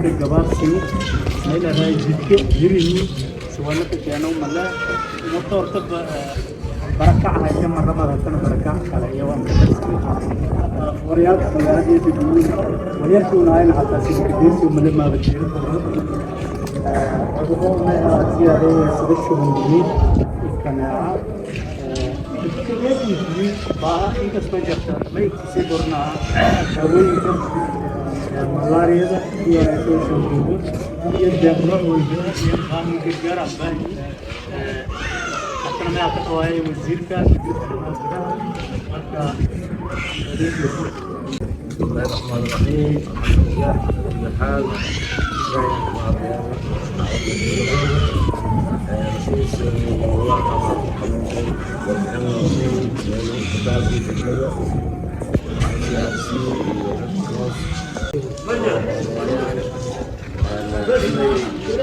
Raashinka gabaabsiyo, mayleedahay, jidka hirini siwanaka keeno male. Ummadda horta barakac hayta marnabada, hatana barakac kale iyo waan ka darsamay waryaalka magaalada degmooyin waryaalkii unaayna xataa sidakadeersi male maaba jeero. Cudurro siyaaday sida shuban biyood, kaneeca baaha inkastoo jirta, may kusii dornaa daawooyinka malaariyada iyo shuban iyo deeq nooc walba iyo baahi gargaar aan baahi. Hatana may ka dhawaayay wasiirka arrimaha gudaha marka. بسم الله الرحمن الرحيم، الحمد لله على كل حال. Heshiis howlaha xanuunkan warbixin isbitaalkii degmada ICRC iyo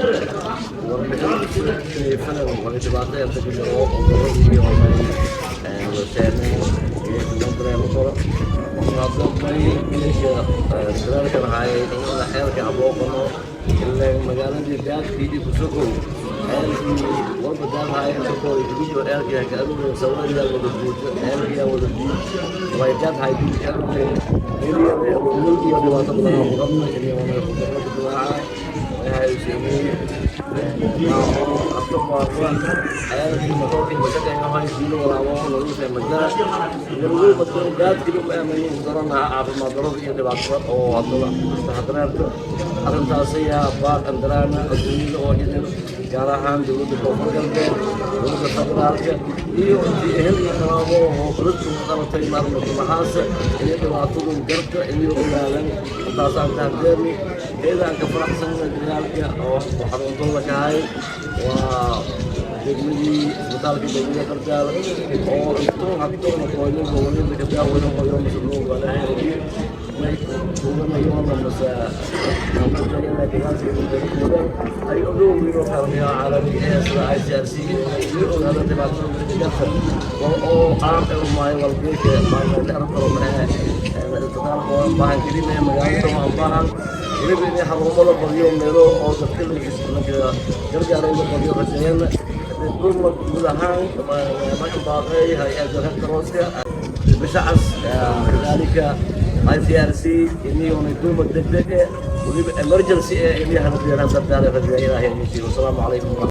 Red Cross inay warbixin falan wali dhibaato inta ku jiro oo cudurradii oo waseeneen loo dareemo karo. Hadda dadaalkan hayay in ceelka habooqano ilaa magaaladii daadkii iyo kusokow ceelkii walba daad haya kasokooy biyo ceelkii ka aruureen sawiriyaa wada buujo, ceelkiyaa wada biyo way daad hay biyo ka aruureen iyo dhibaato badan oo ku qabna iyo cudurro ku dilaacay waxay ceelkii matoorkii mashaqeeyahay biyo walaabo nadiif majara lagu daadkii darana caafimaad darrada iyo dhibaatada oo haddana taxadaraarta. Arrintaas ayaa baaq andaraana adduunyada oo idin, gaar ahaan dowladda Koonfur Galbeed, dowladda federaalka iyo intii ehel iyo qaraabo oo dadku ku dhalatay maarmata maxaase inay dhibaatadu garta inay ogaadan intaasaan taxadeerni. Eedaan ka faraxsanna dadaalka oo xaruntooda ka hay waa degmadii isbitaalka degmada Qardaal oo intuu haddoona qoyno gobolada ka daaweyno qoyo masluuqanahay may kuganayona mase ay ogowiino qarniyo caalamiga ee sida ICRC iyo ogaada dhibaatada garta oo aan maayo walgeeka maaragtay mae isbitaalka waan baahan kelima magaalada waan baahan weliba inay xarumo la badiyo, meelo oo dadka la gargaaray la badiyo rajeeyana. Gurmad guud ahaan markan baaqay hay-adda Red Crosska, Bisha Cas, kadalika ICRC iniyona gurmad degdeg eh, weliba emergency eh, inay hana diyaaraan dardaara rajeeya. Ilaahay idin siiyo. Wasalaamu calaykum.